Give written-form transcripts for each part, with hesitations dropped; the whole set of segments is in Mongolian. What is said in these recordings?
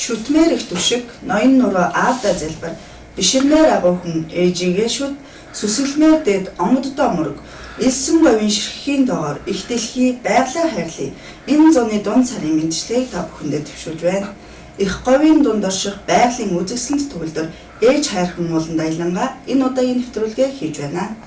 Шүтмээр их түшиг, ноён нуруу аавда залбир, биширмээр агуу хүн ээжигээ шүт, сүсгэлмээр дээд онгоддоо мөрөг, элсэн говийн ширхгийн доогоор их дэлхий байгалаа хайрлая. Энэ зуны дунд сарын мэндчлэгийг та бүхэндээ дэвшүүлж байна. Их говийн дунд орших байгалийн үзэсгэлэнт төгөлдөр ээж хайрхан ууланд аялангаа энэ удаагийн нэвтрүүлгээ хийж байна.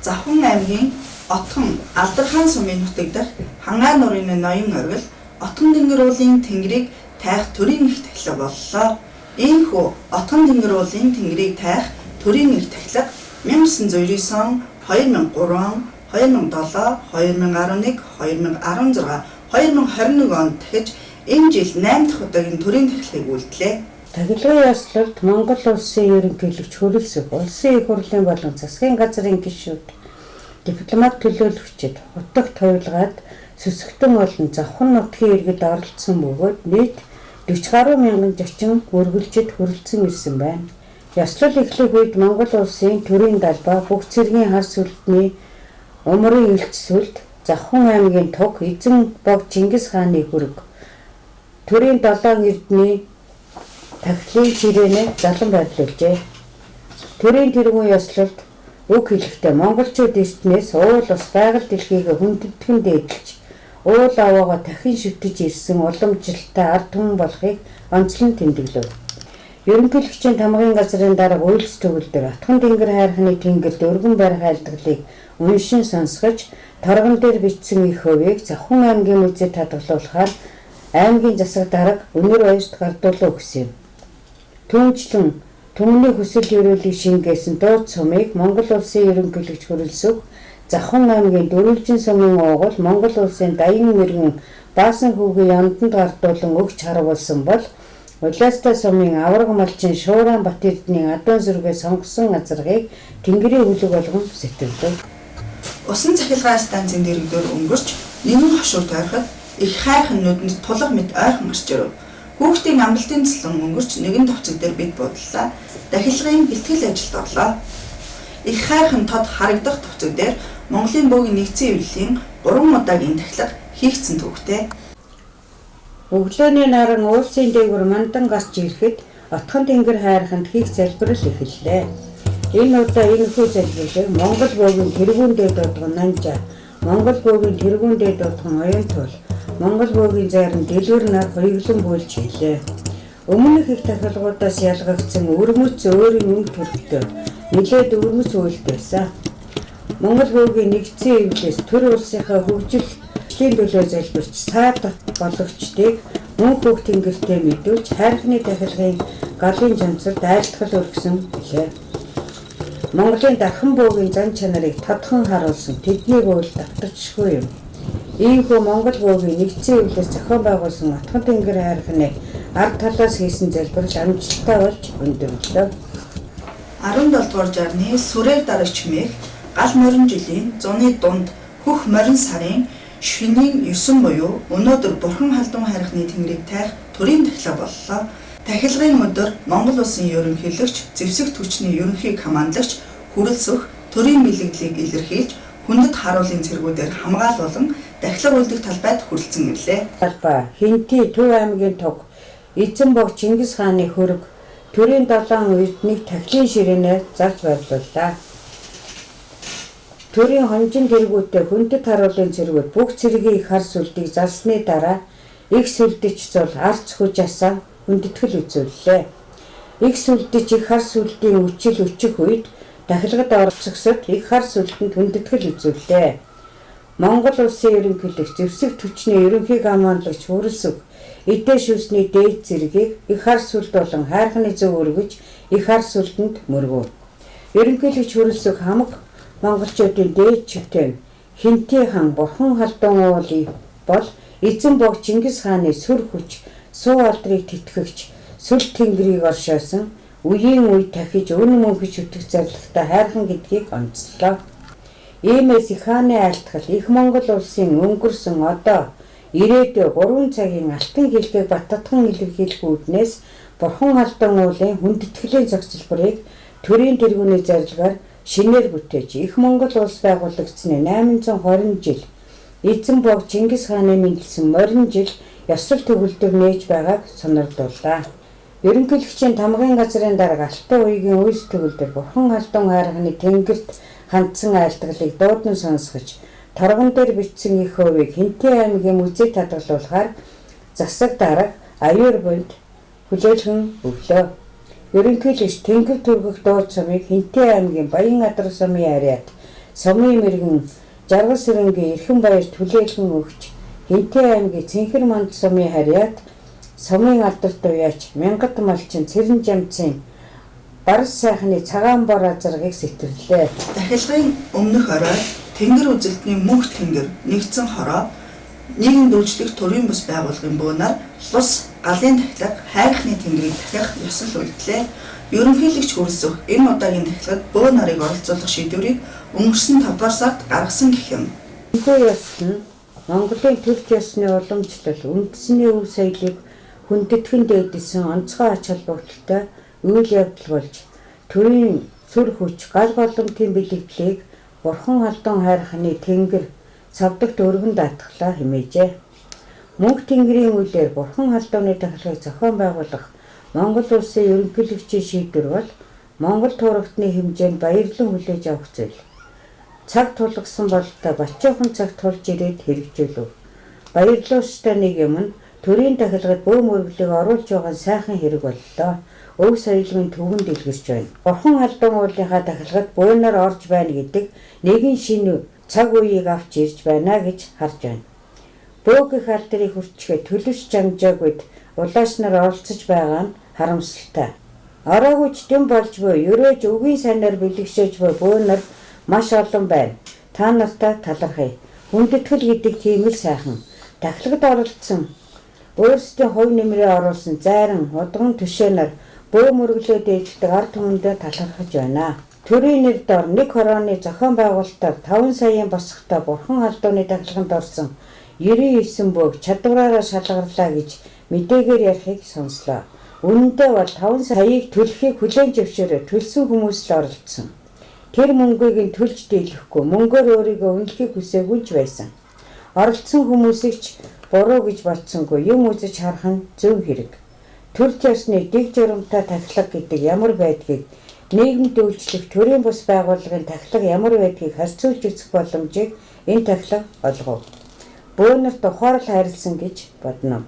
Завхан аймгийн Отхон Алдархан сумын нутаг дахь Хангай нуурын ноён оргил Отгон Тэнгэр уулын тэнгэрийг тайх төрийн их тахилга боллоо. Иймхүү Отгон Тэнгэр уулын тэнгэрийг тайх төрийн их тахилга 1999 он, 2003 он, 2007, 2011, 2016, 2021 онд дахиж энэ жил 8 дахь удаагийн төрийн тахилгыг үйлдлээ. Тахилгын ёслолд Монгол улсын ерөнхийлөгч Хүрэлсэх, улсын их хурлын болон засгийн газрын гишүүд, дипломат төлөөлөгчид, хутагт туйлгаад сүсэгтэн болон завхан нутгийн иргэд оролцсон бөгөөд нийт 40 гаруй мянган зочин үргэлжид хүрэлцэн ирсэн байна. Ёслол эхлэх үед Монгол улсын төрийн далбай бүх цэргийн хар сүлдний умрын элч сүлд, Завхан аймгийн туг, эзэн бог Чингис хааны хөрөг, төрийн долоон эрдний тахилын ширээнээ залан байрлуулжээ. Төрийн тэргүүн ёслолд үг хэлэхдээ монголчууд эртнээс уул ус байгаль дэлхийг хүндэтгэн дээдэлж, уул аваагаа дахин шүтэж ирсэн уламжлалтай ард түмэн болохыг онцлон тэмдэглэв. Ерөнхийлөгчийн тамгын газрын дарга Үйлс төгөлдөр Отгон Тэнгэр хайрханы тэнгэрд өргөн барих айлтгалыг уншин сонсгож, торгон дээр бичсэн их хувийг Завхан аймгийн музейд хадгалуулахаар аймгийн засаг дарга Өнөр баярт гардуулан өгсөн юм. Түүнчлэн түмний хүсэл ерөөлийг шингээсэн дууд сумыг Монгол улсын ерөнхийлөгч Хүрэлсөх, Завхан аймгийн Дөрвөлжин сумын уугуул Монгол улсын даян мэргэн Баасан хүүгийн янданд гардуулан өгч харуулсан бол Улаастай сумын аварга малчин Шууран Бат Эрдэнийн адуун сүргээ сонгосон азаргыг Тэнгэрийн хөлөг болгон сэтгэлэв. Усан цахилгаан станцын дэргэдээр өнгөрч нэгэн хошуу тойроход их хайрхан нүдэнд тулга мэт ойрхон гарч ирэв. Хүүхдийн амралтын цэцлэн өнгөрч нэгэн товцог дээр бид буудлаа. Дахилгын бэлтгэл ажилд орлоо. Их хайрхан тод харагдах товцог дээр Монголын бөөгийн нэгдсэн эвлэлийн 3 удаагийн тахилга хийгдсэн түүхтэй. Өглөөний наран уулсын дээгүүр мандан гарч ирэхэд Отгон Тэнгэр хайрханд хийх залбирал эхэллээ. Энэ удаа энэхүү залбирлыг Монгол бөөгийн тэргүүн дээд дуудган Нанжаа, Монгол бөөгийн тэргүүн дээд дуудган Оюун Туул, Монгол бөөгийн зайран Дэлгэр нар хоёглон бөөлж хийлээ. Өмнөх их тахилгуудаас ялгагдсан өвөрмөц өөрийн өнгө төрхтэй нэлээд өвөрмөц үйлт байсан. Монгол бөөгийн нэгдсэн эвлээс төр улсынхаа хөгжил ажлын төлөө залбирч саад бологчдыг мөн хөөх тэнгэртэй мэдүүлж хайрхны тахилгын галын чанцарт айлтгал өргөсөн билээ. Монголын дархан бөөгийн зан чанарыг тодхон харуулсан тэднийг уйл давтагчгүй юм. Иймхүү Монгол бөөгийн нэгдсэн эвлээс зохион байгуулсан Отгон Тэнгэр хайрхны ард талаас хийсэн залбирал амжилттай болж өндөрлөө. 17 дугаар жарны сүрээр дарагч хэмээх гал морин жилийн зуны дунд хөх морин сарын шөнийн 9 буюу өнөөдөр Бурхан Халдун хайрхны тэнгэрийг тайх төрийн тахилга боллоо. Тахилгын өдөр Монгол улсын ерөнхийлөгч, зэвсэг түвшний ерөнхий командлагч Хүрэлсөх төрийн бэлэгдлийг илэрхийлж хүндэт харуулын цэргүүдээр хамгаалуулан дахилга үлдэх талбайд хүрэлцэн ирлээ. Талбай, Хэнтий, Төв аймгийн туг, эзэн бог Чингис хааны хөрөг, төрийн долоон эрднийг тахилын ширээнээр зарж байрлууллаа. Төрийн хонжин тэргүүтээ хүндэт харуулын цэргүүд бүх цэргийн их хар сүлдийг зарсны дараа их сүлдэж зул арц хүж асаан хүндэтгэл үзүүллээ. Их сүлдэж их хар сүлдийн үчил өчих үед тахилгад оролцогсод их хар сүлдэнд хүндэтгэл үзүүллээ. Монгол улсын ерөнхийлөгч зэвсэг түвшний ерөнхий командлагч Хүрэлсүх эдээ шүсний дээд зэргийг их хар сүлд болон хайрханы зөв өргөж их хар сүлдэнд мөргөв. Ерөнхийлөгч Хүрэлсүх хамаг монголчуудын дээд чүтэн Хэнтий хаан Бурхан Халдун уулын бол эзэн бог Чингис хааны сүр хүч суу алдрыг тэтгэгч Сүл тэнгэрийг оршоосон үеийн үе тахиж үнэн мөнхөж шүтэх зорилготой хайрхан гэдгийг онцлоо. Иймээс их хааны айлтгал их Монгол улсын өнгөрсөн, одоо, ирээдүй 3 цагийн алтан хэлхээг баттатхан илэрхийлэх үүднээс Бурхан Халдун уулын хүндэтгэлийн зохицолборыг төрийн тэргүүний зорилгоор шинээр бүтээж, их Монгол улс байгуулагдсаны 820 жил, эзэн бог Чингис хааны мэндэлсэн морин жил ёслол төгөлдөр нээж байгааг сонирдууллаа. Ерөнхийлөгчийн тамгын газрын дарга Алтан уягийн үйлс төгөлдөр Бурхан Халдун хайрханы тэнгэрт хандсан айлтгалыг дуудан сонсгож, торгон дээр бичсэн их хувийг Хэнтийн аймгийн музейд хадгалуулахаар засаг дарга Аюур бунд хүлээлгэн өглөө. Ерөнхийлөгч тэнгэр түргэх дуу цомыг Хэнтийн аймгийн Баян Адар сумын хариат сумын мэргэн Жаргал Сэрэнгийн эрхэм баяр түлээлгэн өгч, Хэнтийн аймгийн Цэнхэр манд сумын хариат сумын алдарт уяач Мянгат малчин Цэрэн жамцын Барс сайхны цагаан бор азаргыг сэтэрлээ. Тахилгын өмнөх орой Тэнгэр үзэлтний мөнх тэнгэр нэгдсэн хороо нийгэмд үйлчлэх төрийн бус байгууллагын бөөнөр лус галын тахилга хайрхны тэнгэрийг дахих ёслол үйлдлээ. Ерөнхийлөгч Хөрөлсөх энэ удаагийн тахилгад бөө нарыг оролцуулах шийдвэрийг өнгөрсөн 5 дугаар сард гаргасан гэх юм. Энэхүү ёслол нь Монголын төрч ёсны уламжлал, үндэсний өв соёлыг хүндэтгэн дээдэлсэн онцгой ач холбогдолтой үйл явдал болж, төрийн сүр хүч, гал голомтын бэлэгдлийг Бурхан Халдун хайрханы тэнгэр цавдагт өргөн даатгалаа хэмээжээ. Мөнх тэнгэрийн үлээр Бурхан Халдууны тахилгыг зохион байгуулах Монгол улсын ерөнхийлөгчийн шийдвэр бол Монгол туурагтны хэмжээнд баярлан хүлээж авах зүйл. Цаг тулгасан бололтой бачуухан цаг тулж ирээд хэрэгжүүлв. Баярлууштай нэг юм нь төрийн тахилгад бөө мөрөглийг оруулж байгаа нь сайхан хэрэг боллоо. Өв соёлын төвөн дэлгэрч байна. Бурхан Халдун уулынхаа тахилгад бөөнөр орж байна гэдэг нэгэн шинэ цаг үеийг авч ирж байна гэж харж байна. Бөөх их алдрыг хүрчгээ төлөвч чамжаагүйд улаашнаар оролцож байгаа нь харамсалтай. Ороогүй ч дэм болж буй, ерөөж үгийн сайнаар бэлэгшээж буй бөөнөр маш олон байна. Та нартай талархъя. Хүндэтгэл гэдэг тийм л сайхан. Тахилгад оролцсон өөрсдийн хувь нэмрээ оруулсан зайран удган төшөөнөр бөө мөрөглөө дээдэлдэг ард түмэндээ талархаж байна. Төрийн нэр дор нэг хорооны зохион байгуулалтаар 5 саяын босготой Бурхан Халдууны тахилганд орсон 99 бөөг чадвараараа шалгарлаа гэж мэдээгээр ярихыг сонслоо. Үнэн дээр бол 5 саяыг төлөхийг хүлээн зөвшөөрөө төлсөн хүмүүс л оролцсон. Тэр мөнгийг нь төлж дийлэхгүй, мөнгөөр өөрийгөө үнэлэхийг хүсээгүй ч байсан. Оролцсон хүмүүсийг ч буруу гэж бодсонгүй, юм үзэж харах нь зөв хэрэг. Төр ёсны дэг журамтай тахилга гэдэг ямар байдгийг, нийгэмд үйлчлэх төрийн бус байгууллагын тахилга ямар байдгийг харьцуулж үзэх боломжийг энэ тахилга олгов. Бөөнөрт ухаарал хайрлсан гэж бодно.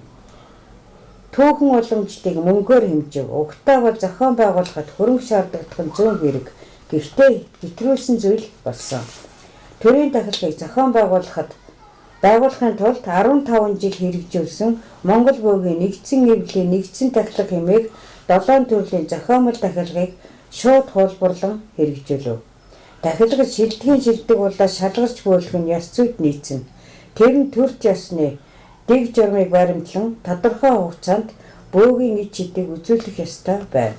Түүхэн уламжлалыг мөнгөөр хэмжив. Угтаа бол зохион байгуулахад хөрөнгө шаардагдах нь зүүн хэрэг. Гэхдээ хэтрүүлсэн зүйл болсон. Төрийн тахилгыг зохион байгуулахад байгуулахын тулд 15 жил хэрэгжүүлсэн Монгол бөөгийн нэгдсэн эвлийн нэгдсэн тахилга хэмээх 7 төрлийн зохиомол тахилгыг шууд хуулбарлан хэрэгжүүлв. Тахилга шилдгийн шилдэг улаас шалгарч бөөлөх нь ёс зүйд нийцнэ. Тэр нь төрч ёсны дэг журмыг баримтлан тодорхой хугацаанд бөөгийн ич чидийг үзүүлэх ёстой байв.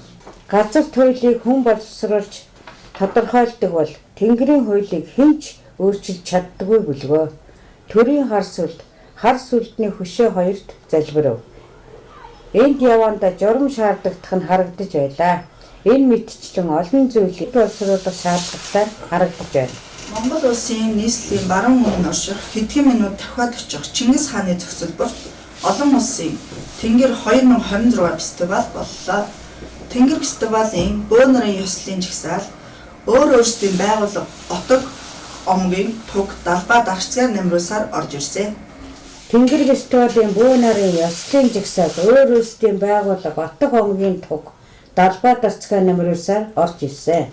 Газар туйлыг хүн боловсруулж тодорхойлдог бол Тэнгэрийн хуулийг хэн ч өөрчилж чаддаггүй бөлгөө. Төрийн хар сүлд, хар сүлдний хөшөө хоёрт залбирав. Энд явандаа журам шаардагдах нь харагдаж байлаа. Энэ мэтчлэн олон зүйлийг боловсруулах шаардлагатай харагдаж байна. Монгол улсын нийслэлийн баруун өмнө орших хэдхэн минут давхиад очих Чингис хааны зохицолборт олон улсын Тэнгэр 2026 фестивал боллоо. Тэнгэр фестивалийн бөө нарын ёслолын жагсаал өөр өөрсдийн байгууллага отог омгийн туг далбаа дарцгаар нямруулсаар орж ирсэн. Тэнгэр фестивалийн бөө нарын ёслолын жагсаал өөр өөрсдийн байгууллага отог омгийн туг далбаа дарцгаа нямруулсаар орж ирсэн.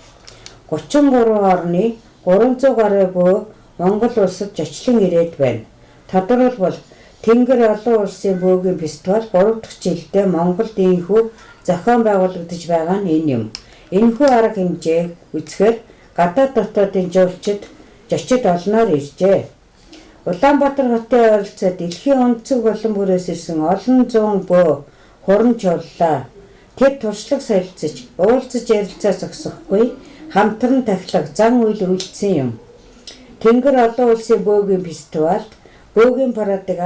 33 орны 300 гаруй бөө Монгол улсад зочлон ирээд байна. Тодорхойлбол Тэнгэр олон улсын бөөгийн фестивал 3 дахь жилдээ Монголд ийнхүү зохион байгуулагдаж байгаа нь энэ юм. Энэхүү арга хэмжээг үзэхээр гадаад дотоодын жуулчид зочид олноор иржээ. Улаанбаатар хотын ойролцоо дэлхийн онцөг булан бүрээс ирсэн олон зуун бөө хуран чуллаа. Тэр туршлага солилцож, уулзаж ярилцаа зогсохгүй хамтран тахилга зан үйл үйлдсэн юм. Тэнгэр олон улсын бөөгийн фестивалд бөөгийн парадыг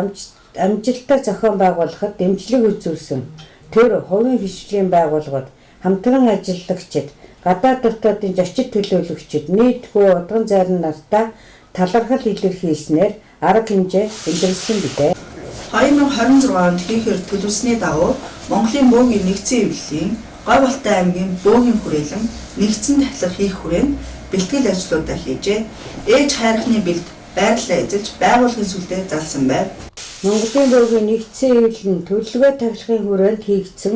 амжилттай зохион байгуулахад дэмжлэг үзүүлсэн. Тэр хувийн хөгжлийн байгууллагууд, хамтран ажиллагчид, гадаад дотоодын зочид төлөөлөгчид, нийт хүү удган зайран нартаа талархал илэрхийлснээр арга хэмжээ өндөрлөсөн билээ. 2026 онд хийхээр төлөвлөсний дагуу Монголын бөөгийн нэгдсэн эвлэлийн Говь Алтай аймгийн бөөгийн хүрээлэн нэгдсэн тахилга хийх хүрээнд бэлтгэл ажлуудаа хийжээ. Ээж хайрхны бэлд байрлалаа эзэлж байгууллагын сүлдээ залсан байв. Монголын бөөгийн нэгдсэн эвлэл нь төлөвлөгөө тахилгын хүрээнд хийгдсэн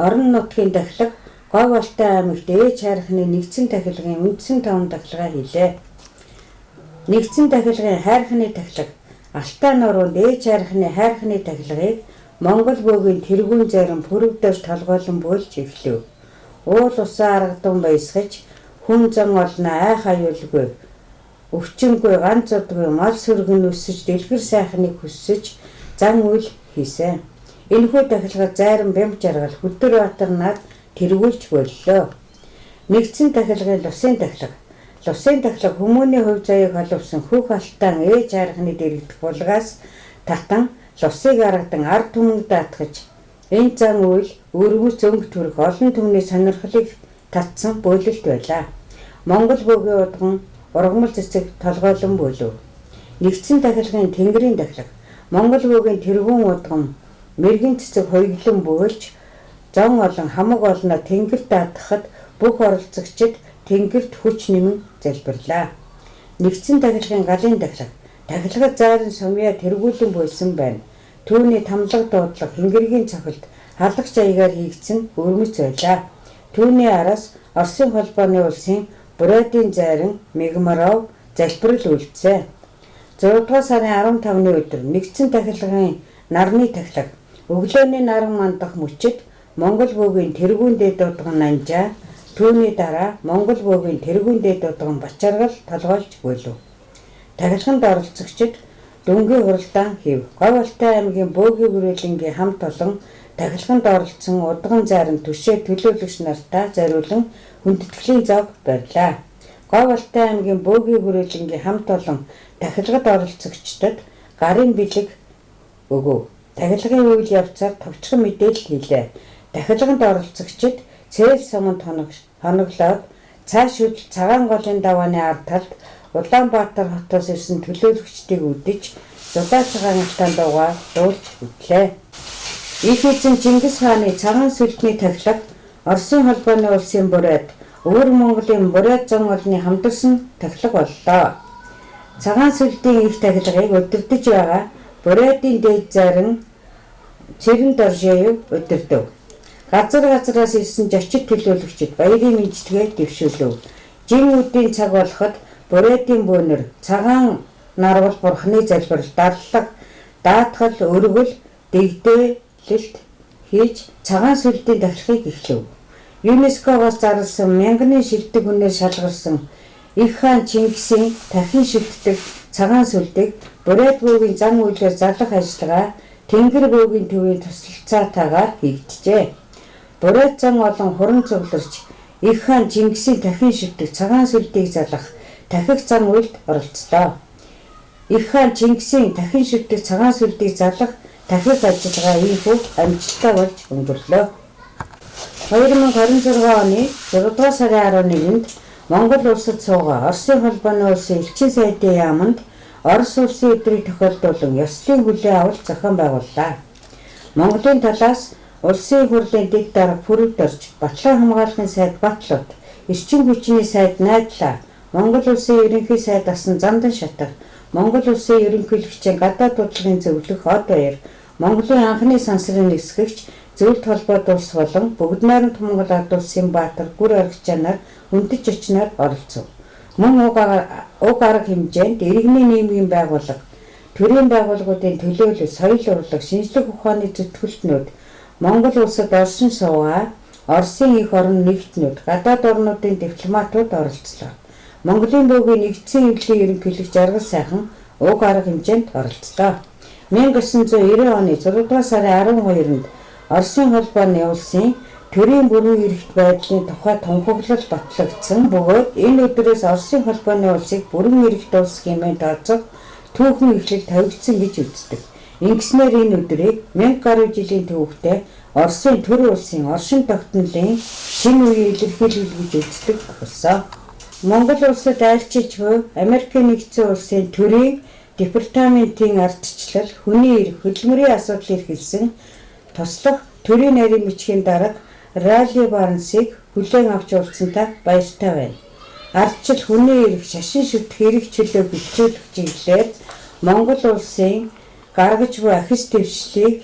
орон нутгийн тахилга Говь Алтай аймагт ээж хайрхны нэгдсэн тахилгын үндсэн таван тахилгаа хийлээ. Нэгдсэн тахилгын хайрхны тахилга Алтай нуруунд ээж хайрхны хайрхны тахилгыг Монгол бөөгийн тэргүүн зарим пүрэв дорж толгойлон бөөлж эхлэв. Уул усаа аргадан баясгаж хүн зан олноо айх аюулгүй өвчингүй ганц удгүй мал сүргэн өсөж дэлгэр сайхныг хүссэж зан үйл хийсэн. Энэхүү тахилгад зайран бямба жаргал Хүдэр баатар нар тэргүүлж боллоо. Нэгдсэн тахилгын лусын тахилга. Лусын тахилга хүмүүний хувь заяаг холовсон хөх алтан ээж хайрханы дэргэдэх булгаас татан лусыг аргадан ард түмэнд даатгаж энэ зан үйл өргөмөц өнгө төрөх олон түмний сонирхлыг татсан бөөлөлт байлаа. Монгол бөөгийн удган ургамал цэцэг толгойлон бөөлөв. Нэгдсэн тахилгын тэнгэрийн тахилга. Монгол бөөгийн тэргүүн удган мэргэн цэцэг хоёглон бөөлж зон олон хамаг олноо тэнгэрт даатгахад бүх оролцогчид тэнгэрт хүч нэмэн залбирлаа. Нэгдсэн тахилгын галын тахилга. Тахилгад зайран сумья тэргүүлэн бөөлсөн байна. Түүний тамлаг дуудлага хэнгэргийн цохилт халагч аягаар хийгдсэн өрмөц байлаа. Түүний араас Оросын холбооны улсын Бурятын зайран Мегмаров залбирал үйлдсэ. 6 дугаар сарын 15-ны өдөр нэгдсэн тахилгын нарны тахилга. Өглөөний наран мандах мөчид Монгол бөөгийн тэргүүн дээд удган Нанжаа, түүний дараа Монгол бөөгийн тэргүүн дээд удган Бачаргал толгойлж бөөлөв. Тахилганд оролцогчид дүнгийн хуралдаан хийв. Говь Алтай аймгийн бөөгийн хүрээлэнгийн хамт олон тахилганд оролцсон удган зайран түшээ төлөөлөгч нартаа зориулан хүндэтгэлийн зов барьлаа. Говь Алтай аймгийн бөөгийн хүрээлэнгийн хамт олон тахилгад оролцогчдод гарын бэлэг өгөв. Тахилгын үйл явцаар товчхон мэдээлэл хийлээ. Тахилганд оролцогчид цээл суманд хоноглоод цааш үдэл Цагаан голын давааны ард талд Улаанбаатар хотоос ирсэн төлөөлөгчдийг үдэж Зулаа цагаан алтан дуугаа дуулж үдлээ. Их эзэн Чингис хааны цагаан сүлдний тахилга Оросын холбооны улсын бурайд Өвөр Монголын бурайд зон олны хамтарсан тахилга боллоо. Цагаан сүлдийн их тахилгыг удирдах байгаа бурайдын дээд зайран Цэрэн Доржиев удирдав. Газар газараас ирсэн зочид төлөөлөгчид баярын мэндчилгээ дэвшүүлэв. Жин үдийн цаг болоход бурайдын бөөнөр цагаан нарвал бурхны залбирал дарлага даатгал өргөл дэгдээлэлт хийж цагаан сүлдийн тахилгыг эхлэв. ЮНЕСКО-гоос зарласан мянганы шилдэг хүнээр шалгарсан Их хаан Чингисийн тахин шилддэг цагаан сүлдийг Бурайд бөөгийн зан үйлээр залах ажиллагаа Тэнгэр бөөгийн төвийн туслалцаатайгаар хийгджээ. Бурайд зан олон хуран цугларч Их хаан Чингисийн тахин шилдэг цагаан сүлдийг залах тахих зан үйлд оролцлоо. Их хаан Чингисийн тахин шилдэг цагаан сүлдийг залах тахих ажиллагаа ийнхүү амжилттай болж өнгөрлөө. 2026 оны 6 дугаар сарын 11-нд Монгол улсад суугаа Оросын холбооны улсын элчин сайдын яаманд Орос улсын өдрийг тохиолдуулан ёслолын хүлээн авалт зохион байгууллаа. Монголын талаас Улсын их хурлын дэд дарга Пүрэв дорж, Батлан хамгаалахын сайд Батлууд, Эрчим хүчний сайд Найдлаа, Монгол улсын ерөнхий сайд Асан Зандан Шатар, Монгол улсын ерөнхийлөгчийн гадаад бодлогын зөвлөх Од Баяр, Монголын анхны сансрын нисгэгч Зөвлөлт холбоот улс болон Бүгд найрамдах Монгол Ард улсын Баатар гүр аригчаанаар хөндөж очноор оролцов. Мөн уг арга хэмжээнд иргэний нийгмийн байгууллага, төрийн байгууллагуудын төлөөлөл, соёл урлаг, шинжлэх ухааны зүтгэлтнүүд, Монгол улсад оршин суугаа Оросын эх орон нэгтнүүд, гадаад орнуудын дипломатууд оролцлоо. Монголын бөөгийн нэгдсэн эвлэлийн ерөнхийлөгч Жаргал сайхан уг арга хэмжээнд оролцлоо. 1990 оны 6 дугаар сарын 12-нд Оросын холбооны улсын төрийн бүрэн эрхт байдлын тухай тунхаглал батлагдсан бөгөөд энэ өдрөөс Оросын холбооны улсыг бүрэн эрхт улс хэмээн тооцох түүхэн эхлэл тавигдсан гэж үздэг. Ингэснээр энэ өдрийг 1000 гаруй жилийн түүхтэй Оросын төр улсын оршин тогтнолын шинэ үеийг илэрхийлэл гэж үздэг болсон. Монгол улсад айлчилж буй Америкийн Нэгдсэн Улсын төрийн департаментийн ардчлал хүний эрх, хөдөлмөрийн асуудал эрхэлсэн туслах төрийн нарийн бичгийн дарга Рали Барнсыг хүлээн авч уулзсантай баяртай байна. Ардчил хүний эрх, шашин шүтэх эрх чөлөөг бэхжүүлэх чиглэлээр Монгол улсын гаргаж буй ахис дэвшлийг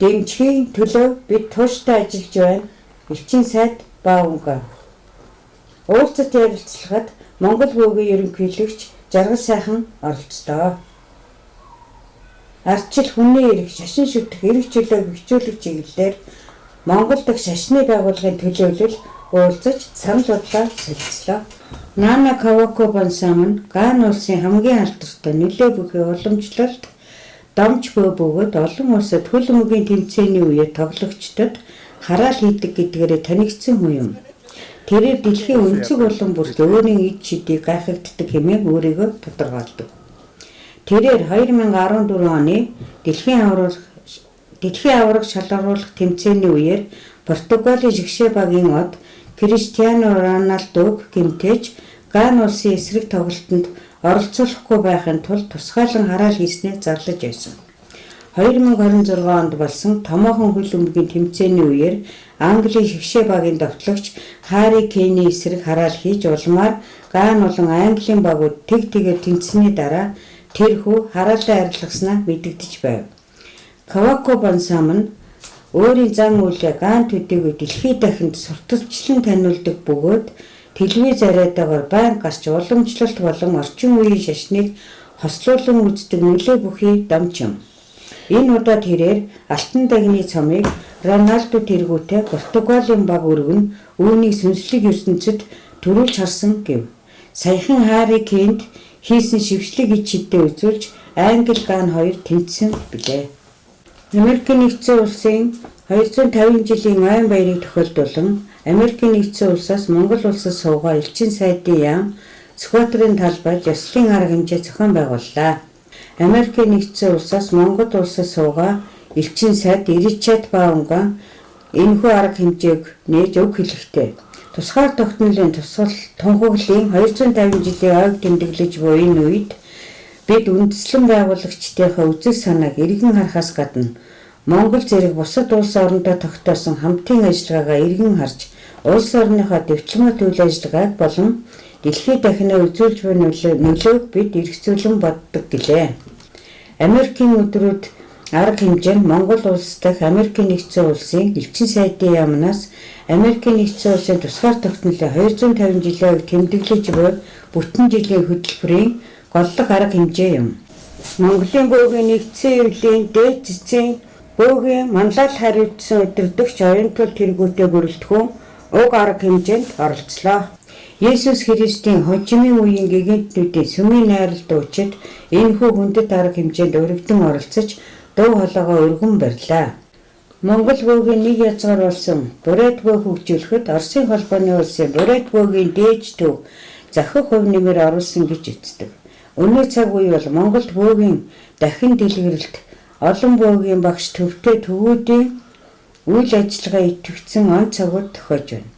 дэмжихийн төлөө бид тууштай ажиллаж байна. Элчин сайд Баавгай. Уулзалт ярилцлагад Монгол бөөгийн ерөнхийлөгч Жаргал Сайхан оролцлоо. Ардчил хүний эрх, шашин шүтэх эрх чөлөөг бэхжүүлэх чиглэлээр Монгол дахь шашны байгууллагын төлөөлөл уулзаж санал бодлоо солилцлоо. Нана Кваку Бонсам нь Гана улсын хамгийн алдартай нөлөө бүхий уламжлалт домж бөө бөгөөд олон улсад хөл өмгийн тэмцээний үеэр тоглогчдод хараал хийдэг гэдгээрээ танигдсан хүн юм. Тэрээр дэлхийн өнцөг булан бүрт өөрийн ид шидийг гайхагддаг хэмээн өөрийгөө тодорхойлдог. Тэрээр 2014 оны дэлхийн аварга шалгаруулах тэмцээний үеэр Португалийн жигшээ багийн од Криштиану Роналдуг гэмтээж Гана улсын эсрэг тоглолтод оролцуулахгүй байхын тулд тусгаалan хараал хийснээ зарлаж байсан. 2026 онд болсон томоохон хөл бөмбөгийн тэмцээний үеэр Английн шигшээ багийн довтлогч Харри Кейний эсрэг хараал хийж улмаар Гана болон Английн багууд тэг тэгээр тэнцсэний дараа тэрхүү хараалаа арилгаснаа мэдэгдэж байв. Кваку Бонсам нь өөрийн зан үйлээ Гана төдийгүй дэлхий дахинд сурталчлан таниулдаг бөгөөд телевиз яриатайгаар байнга гарч уламжлалт болон орчин үеийн шашныг хослуулан үздэг нөлөө бүхий домч юм. Энэ удаа тэрээр алтан дагны цомыг Роналду тэргүүтээ Португалийн баг өргөн үүнийг сүнслэг ертөнцөд төрүүлж харсан гэв. Саяхан Харри Кейнд хийсэн шившлэг ид шидээ үзүүлж Англи Гана хоёр тэнцсэн билээ. Америкийн Нэгдсэн Улсын 250 жилийн ойн баярыг тохиолдуулан Америкийн Нэгдсэн Улсаас Монгол улсад суугаа элчин сайдын яам Сүхбаатарын талбайд ёслолын арга хэмжээ зохион байгууллаа. Америкийн Нэгдсэн Улсаас Монгол улсад суугаа элчин сайд Ричард Баунга энэхүү арга хэмжээг нээж өг хэлэхдээ тусгаар тогтнолын тусгал тунхаглалын 250 жилийн ойг тэмдэглэж буй энэ үед бид үндэслэн байгуулагчдынхаа үзэл санааг эргэн харахаас гадна Монгол зэрэг бусад улс орондоо тогтоосон хамтын ажиллагаагаа эргэн харж улс орныхоо дипломат үйл ажиллагааг болон дэлхий дахинаа үзүүлж буй нөлөөг бид эргцүүлэн боддог гэлээ. Америкийн өдрүүд арга хэмжээ нь Монгол улс дахь Америкийн Нэгдсэн Улсын элчин сайдын яамнаас Америкийн Нэгдсэн Улсын тусгаар тогтнолын 250 жилийн ойг тэмдэглэж буй бүтэн жилийн хөтөлбөрийн голлох арга хэмжээ юм. Монголын бөөгийн нэгдсэн эвлийн дээд цэцгийн бөөгийн манлайл хариуцсан удирдагч Оюнтул тэргүүтэй бүрэлдэхүүн уг арга хэмжээнд оролцлоо. Есүс Христийн хожимын үеийн гэгээнтнүүдийн сүмийн найрал дуучид энэхүү хүндэт арга хэмжээнд өргөдөн оролцож дуу хоолойгоо өргөн барьлаа. Монгол бөөгийн нэг язгуур болсон Бурайд бөө хөгжүүлэхэд Оросын холбооны улсын Бурайд бөөгийн дээж төв захих хувь нэмэр оруулсан гэж үздэг. Өнөө цаг үе бол Монголд бөөгийн дахин дэлгэрэлт олон бөөгийн багш төвтэй төвүүдийн үйл ажиллагаа идэвхжсэн он цагууд тохиож байна.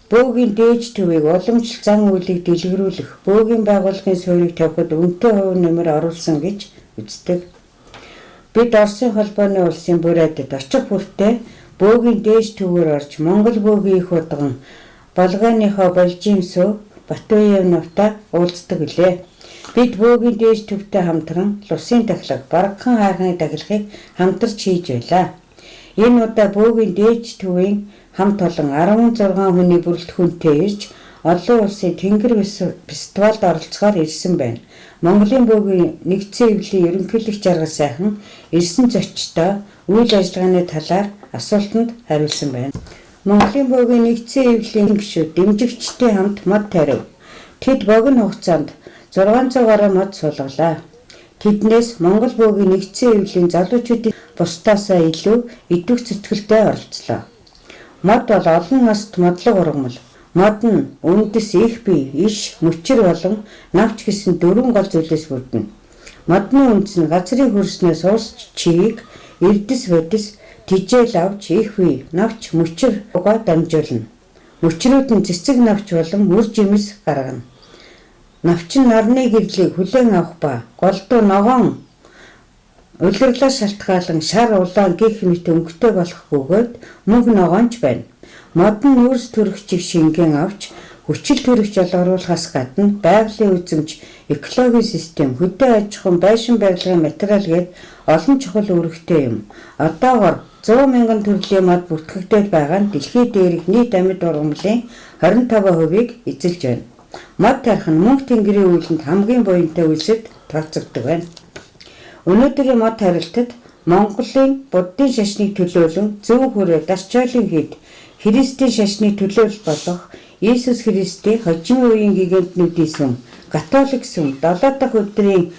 Бөөгийн дээж төвийг уламжлалт зан үйлийг дэлгэрүүлэх, бөөгийн байгууллагын суурийг тавихад үнэтэй хувь нэмэр оруулсан гэж үздэг. Бид Оросын холбооны улсын Бурайдад очих бүртээ бөөгийн дээж төвөөр орж Монгол бөөгийн их удган Болгоныхоо Болжимсөө Батуев нутаа уулздаг билээ. Бид бөөгийн дээж төвтэй хамтран лусын тахилга, баргхан хайрханы тахилгыг хамтарч хийж байлаа. Энэ удаа бөөгийн дээж төвийн хамт олон 16 хүний бүрэлдэхүүнтэй ирж олон улсын Тэнгэр фестивалд оролцохоор ирсэн байна. Монголын бөөгийн нэгдсэн эвлийн ерөнхийлөгч Жаргал Сайхан ирсэн зочдоо үйл ажиллагааны талаар асуултанд хариулсан байна. Монголын бөөгийн нэгдсэн эвлийн гишүүд дэмжигчдийн хамт мод тарив. Тэд богино хугацаанд 600 гаруй мод суулгалаа. Тэднээс Монгол бөөгийн нэгдсэн эвлийн залуучуудын бусдаасаа илүү идэвх зүтгэлтэй оролцлоо. Мод бол олон наст модлог ургамал. Мод нь үндэс, их бие, иш, мөчир болон навч гэсэн дөрвөн гол зүйлээс бүрдэнэ. Модны үндэс нь газрын хөрснөөс ус чийг, эрдэс бодис, тижээл авч их бие, навч, мөчир угаа дамжуулна. Мөчрүүд нь цэцэг навч болон үр жимс гаргана. Навч нь нарны гэрлийг хүлээн авах ба голдуу ногоон улирлаас шалтгаалан шар улаан гэх мэт өнгөтэй болох бөгөөд мөнх ногоонч байна. Мод нь нүүрс төрөгчийг шингэн авч хүчил төрөгч ялгаруулахаас гадна байгалийн үзэмж, экологийн систем, хөдөө аж ахуйн байшин барилгын материал гээд олон чухал үүрэгтэй юм. Одоогор 100 мянган төрлийн мод бүртгэгдээд байгаа нь дэлхий дээрх нийт амьд ургамлын 25%-ийг эзэлж байна. Мод тарих нь мөнх тэнгэрийн үүлэнд хамгийн буянтай үйлсэд тооцогддог байна. Өнөөдрийн мод тарилтад Монголын буддын шашныг төлөөлөн зүүн хүрээ Дарчоолын хийд Христийн шашныг төлөөлөл болох Иесус Христийн хожимын үеийн гигантнүүдийн сүм, Католик сүм, 7 дахь өдрийн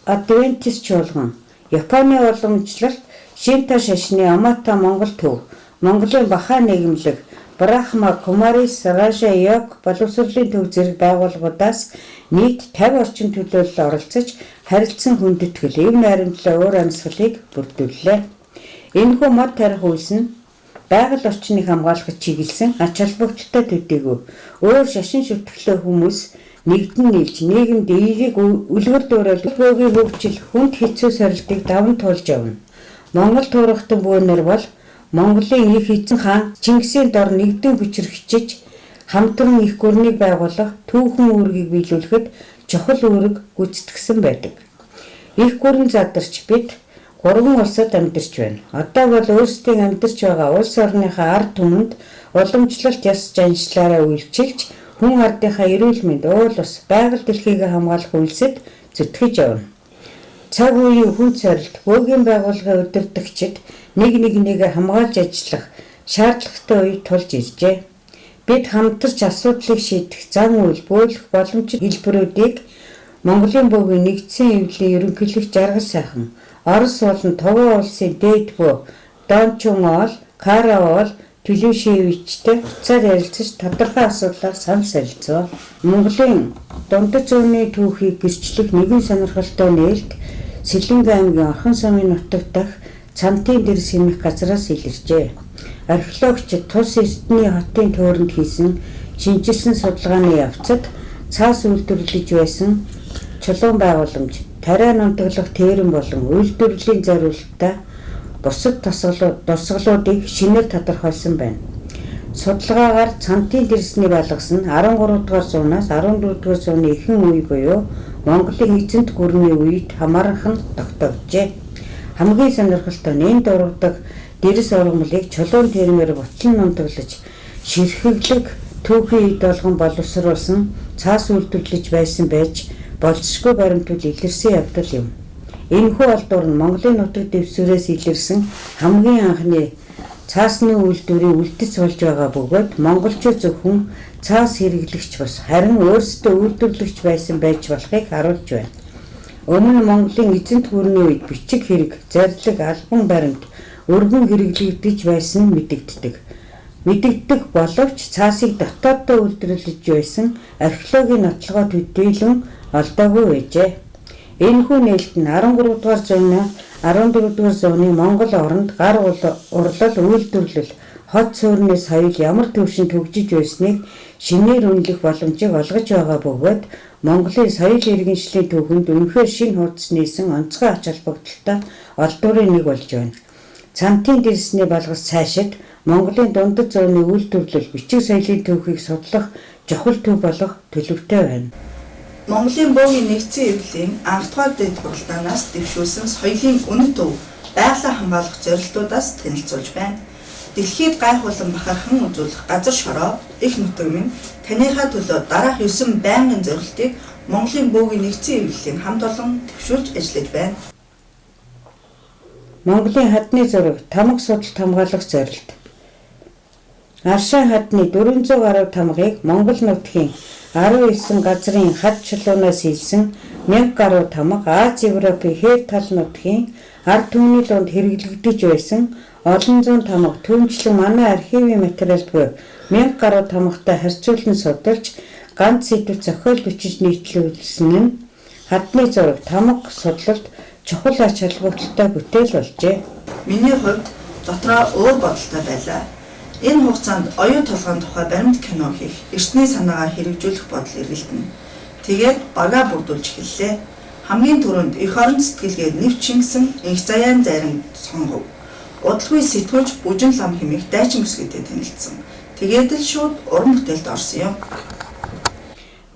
Адвентист чуулган, Японы уламжлалт Шинто шашны Ямато Монгол төв, Монголын Бахаа нийгэмлэг, Брахма Кумарис Ража Йог боловсролын төв зэрэг байгууллагуудаас нийт 50 орчим төлөөлөл оролцож, харилцан хүндэтгэл, эв найрамдлаа уур амьсгалыг бүрдүүллээ. Энэхүү мод тарих үйлс нь байгаль орчныг хамгаалахад чиглэсэн ач холбогдолтой төдийгүй өөр шашин шүтгэлээ хүмүүс нэгдэн нийлж нийгэмд эерэг үлгэр дуурайл бөөгийн хөгжил хүнд хэцүү сорилтыг даван туулж явна. Монгол туурахтан бөөнөр бол Монголын их эзэн хаан Чингисийн дор нэгдэн хүчирхчиж хамтран их гүрнийг байгуулах түүхэн үүргийг биелүүлэхэд чухал үүрэг гүйцэтгсэн байдаг. Их гүрэн задарч бид гурван улсад амьдарч байна. Одоо бол өөрсдийн амьдарч байгаа улс орныхоо ард түмэнд уламжлалт ёс заншлаараа үйлчилж хүн ардынхаа эрүүл мэнд, уул ус, байгаль дэлхийг хамгаалах үйлсэд зүтгэж явна. Цаг үеийн хүнд сорилт, бөөгийн байгууллагын удирдагчид нэг нэгнийгээ хамгаалж ажиллах шаардлагатай үе тулж иржээ. Бид хамтарч асуудлыг шийдэх зан үйл, бөөлөх боломжит хэлбэрүүдийг Монголын бөөгийн нэгдсэн эвлэлийн ерөнхийлөгч Жаргал сайхан, Орос болон Туван улсын дээд бөө Дончун оол, Кара оол Төлөвшөөвичтэй утсаар ярилцаж тодорхой асуудлаар санал солилцов. Монголын дундад зууны түүхийг гэрчлэх нэгэн сонирхолтой нээлт Сэлэнгэ аймгийн Орхон сумын нутаг дахь Цамтын дэрс хэмээх газраас илэрчээ. Археологчид Тус Эрдэнэ хотын төөрөнд хийсэн шинэчилсэн судалгааны явцад цаас үйлдвэрлэж байсан чулуун байгууламж, тариа нунтаглах тээрэм болон үйлдвэрлэлийн зориулалттай бусад дурсгалуудыг шинээр тодорхойлсон байна. Судалгаагаар Цамтын дэрсний балгас нь 13 дугаар зуунаас 14 дугаар зууны ихэнх үе буюу Монголын эзэнт гүрний үед хамаарах нь тогтоогджээ. Хамгийн сонирхолтой нь энд ургадаг дэрс ургамлыг чулуун тэрмээр бутлан нунтаглаж ширхэглэг түүхийн эд болгон боловсруулсан цаас үйлдвэрлэж байсан байж болзошгүй баримтууд илэрсэн явдал юм. Энэхүү олдвор нь Монголын нутаг дэвсгэрээс илэрсэн хамгийн анхны цаасны үйлдвэрийн үлдэц болж байгаа бөгөөд монголчууд зөвхөн цаас хэрэглэгч бус харин өөрсдөө үйлдвэрлэгч байсан байж болохыг харуулж байна. Өмнө нь Монголын эзэнт гүрний үед бичиг хэрэг, зарлиг, албан баримт өргөн хэрэглэгдэж байсан нь мэдэгддэг. Мэдэгддэг боловч цаасыг дотооддоо үйлдвэрлэж байсан археологийн нотлогоо төдийлөн олдоогүй байжээ. Энэхүү нээлт нь 13 дугаар зууны 14 дугаар зууны Монгол оронд гар урлал, үйлдвэрлэл, хот суурины соёл ямар түвшинд хөгжиж байсныг шинээр үнэлэх боломжийг олгож байгаа бөгөөд Монголын соёл иргэншлийн түүхэнд үнэхээр шинэ хуудас нээсэн онцгой ач холбогдолтой олдврын нэг болж байна. Цамтын дэрсний балгас цаашид Монголын дундад зууны үйлдвэрлэл, бичиг соёлын түүхийг судлах чухал төв болох төлөвтэй байна. Монголын бөөгийн нэгдсэн эвлэлийн анхдугаар дээд хуралдаанаас дэвшүүлсэн соёлын үнэт төв байгалаа хамгаалах зорилтуудаас танилцуулж байна. Дэлхийд гайхуулан бахархан үзүүлэх газар шороо их нутаг минь таныхаа төлөө дараах 9 байнгын зорилтыг Монголын бөөгийн нэгдсэн эвлэлийн хамт олон дэвшүүлж ажиллаж байна. Монголын хадны зураг тамга судалт хамгаалах зорилт. Аршаан хадны 400 гаруй тамгыг Монгол нутгийн 19 газрын хад чулуунаас хийлсэн 1000 гаруй тамга Ази, Европын хээр тал нутгийн ард түмний дунд хэрэглэгдэж байсан олон зуун тамга түүнчлэн манай архивын материалд буй 1000 гаруй тамгатай харьцуулан судалж ганц сэдэв зохиол бичиж нийтлүүлсэн нь хадны зураг тамга судлалд чухал ач холбогдолтой бүтээл болжээ. Миний хувьд дотроо өөр бодолтой байлаа. Энэ хугацаанд оюун толгойн тухай баримт кино хийх, эртний санаагаа хэрэгжүүлэх бодол эргэлдэнэ. Тэгээд багаа бүрдүүлж эхэллээ. Хамгийн түрүүнд эх орон сэтгэлгээ нэв чингэсэн энх заяан зайран сонгов. Удалгүй сэтгүүлч Бүжин лам хэмээх дайчин бүсгүйтэй танилцсан. Тэгээд л шууд уран бүтээлд орсон юм.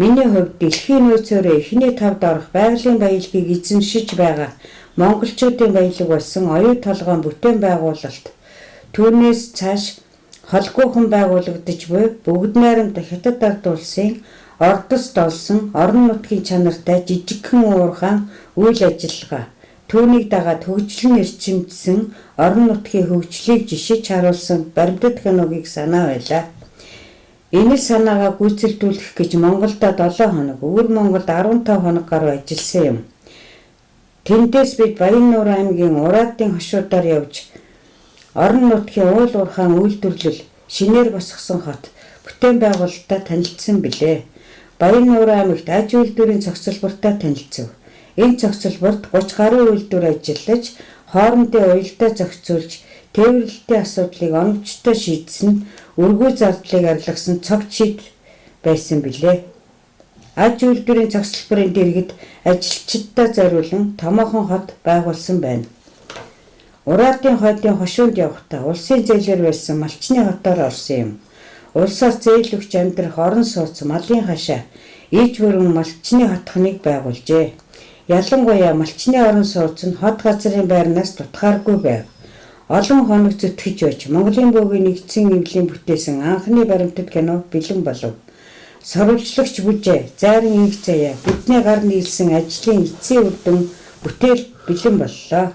Миний хувьд дэлхийн нөөцөөрөө эхний тавд орох байгалийн баялагийг эзэмшиж байгаа монголчуудын баялаг болсон оюу толгойн бүтээн байгуулалт түүнээс цааш холгүйхан байгуулагдаж буй бүгд найрамдах Хятад ард улсын Ордос долсон орон нутгийн чанартай жижигхэн уурхаан үйл ажиллагаа түүнийг дагаад хөгжил нь эрчимжсэн орон нутгийн хөгжлийг жишиж харуулсан баримтат киногийг санаа байлаа. Энэ л санаагаа гүйцэлдүүлэх гэж Монголдо 7 хоног, Өвөр Монголд 15 хоног гаруй ажилласан юм. Тэндээс бид Баян-Нуур аймгийн Ураадын хошуудаар явж орон нутгийн уул уурхаан үйлдвэрлэл, шинээр босгосон хот, бүтээн байгуулалттай танилцсан билээ. Баян-Нуур аймагт аж үйлдвэрийн цогцлбортой танилцв. Энэ цогцлборт 30 гаруй үйлдвэр ажиллаж, хоорондын уялдаа зохицуулж, тээвэрлэлтийн асуудлыг оновчтой шийдсэн нь өргөө зардлыг арилгасан цогц шийд байсан билээ. Аж үйлдвэрийн цогцлборын дэргэд ажилчиддаа зориулан томоохон хот байгуулсан байна. Ураадын хойдын хошуунд явахдаа улсын зээлээр барьсан малчны хотоор орсон юм. Улсаас зээл өгч амьдрах орон сууц, малын хашаа, иж бүрэн малчны хотхныг байгуулжээ. Ялангуяа малчны орон сууц нь хот газрын байрнаас дутхааргүй байв. Олон хоног зүтгэж байж Монголын бөөгийн нэгдсэн эвлийн бүтээсэн анхны баримтат кино бэлэн болов. Сурвалжлагч Бүжээ, Зайран инх заяа бидний гар нийлсэн ажлын эцсийн үр дүн бүтээл бэлэн боллоо.